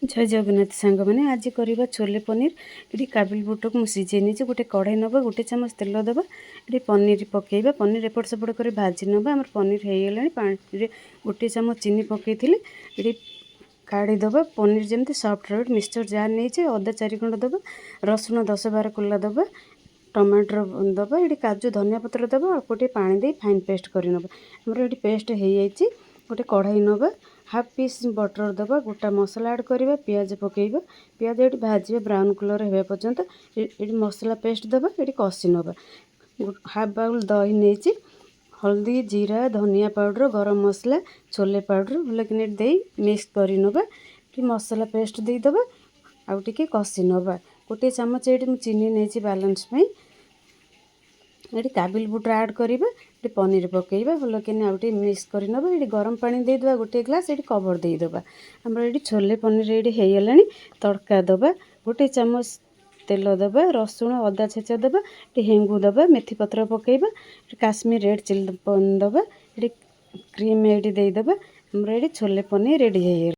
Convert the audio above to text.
ଜୟ ଜଗନ୍ନାଥ ସାଙ୍ଗମାନେ, ଆଜି କରିବା ଛୋଲେ ପନିର। ଏଠି କାବୁଲି ବୁଟକୁ ମୁଁ ସିଝେଇ ନେଇଛି। ଗୋଟେ କଢ଼େଇ ନେବା, ଗୋଟେ ଚାମଚ ତେଲ ଦେବା। ଏଠି ପନିର ପକାଇବା। ପନିର ଏପଟ ସେପଟ କରି ଭାଜି ନେବା। ଆମର ପନିର ହେଇଗଲାଣି। ପାଣିରେ 1 ଚାମଚ ଚିନି ପକାଇଥିଲି। ଏଠି କାଢ଼ିଦେବା। ପନିର ଯେମିତି ସଫ୍ଟ ରହିବ। ମିକ୍ସଚର ଜାର୍ ନେଇଛି। ଅଦା 4 ଖଣ୍ଡ ଦେବା, ରସୁଣ 10-12 କୋଲା ଦେବା, ଟମାଟର ଦେବା, ଏଠି କାଜୁ, ଧନିଆ ପତ୍ର ଦେବା। ଅଳ୍ପ ଟିକେ ପାଣି ଦେଇ ଫାଇନ୍ ପେଷ୍ଟ କରିନେବା। ଆମର ଏଠି ପେଷ୍ଟ ହେଇଯାଇଛି। ଗୋଟେ କଢ଼େଇ ନେବା, ହାଫ୍ ପିସ୍ ବଟର୍ ଦେବା, ଗୋଟା ମସଲା ଆଡ଼୍ କରିବା, ପିଆଜ ପକାଇବା। ପିଆଜ ଏଠି ଭାଜିବା ବ୍ରାଉନ୍ କଲର୍ ହେବା ପର୍ଯ୍ୟନ୍ତ। ଏଠି ମସଲା ପେଷ୍ଟ ଦେବା, ଏଠି କଷି ନେବା। ହାଫ୍ ବାଉଲ୍ ଦହି ନେଇଛି। ହଳଦୀ, ଜିରା, ଧନିଆ ପାଉଡ଼ର, ଗରମ ମସଲା, ଛୋଲେ ପାଉଡ଼ର ଭଲକିନି ଦେଇ ମିକ୍ସ କରିନେବା। ଏଠି ମସଲା ପେଷ୍ଟ ଦେଇଦେବା, ଆଉ ଟିକେ କଷି ନେବା। 1 ଚାମଚ ଏଇଠି ମୁଁ ଚିନି ନେଇଛି ବାଲାନ୍ସ ପାଇଁ। ଏଠି କାବୁଲି ବୁଟ ଆଡ଼୍ କରିବା। ଏଠି ପନିର ପକାଇବା, ଭଲକିନି ଆଉ ଟିକେ ମିକ୍ସ କରିନେବା। ଏଠି ଗରମ ପାଣି ଦେଇଦେବା 1 ଗ୍ଲାସ୍। ଏଠି କଭର୍ ଦେଇଦେବା। ଆମର ଏଠି ଛୋଲେ ପନିର ଏଇଠି ହେଇଗଲାଣି। ତଡ଼କା ଦେବା। 1 ଚାମଚ ତେଲ ଦେବା, ରସୁଣ ଅଦା ଛେଚା ଦେବା, ଏଠି ହେଙ୍ଗୁ ଦେବା, ମେଥି ପତ୍ର ପକାଇବା, ଏଠି କାଶ୍ମୀର ରେଡ଼୍ ଚିଲି ଦେବା, ଏଠି କ୍ରିମ୍ ଏଇଠି ଦେଇଦେବା। ଆମର ଏଠି ଛୋଲେ ପନିର ରେଡ଼ି ହେଇଗଲା।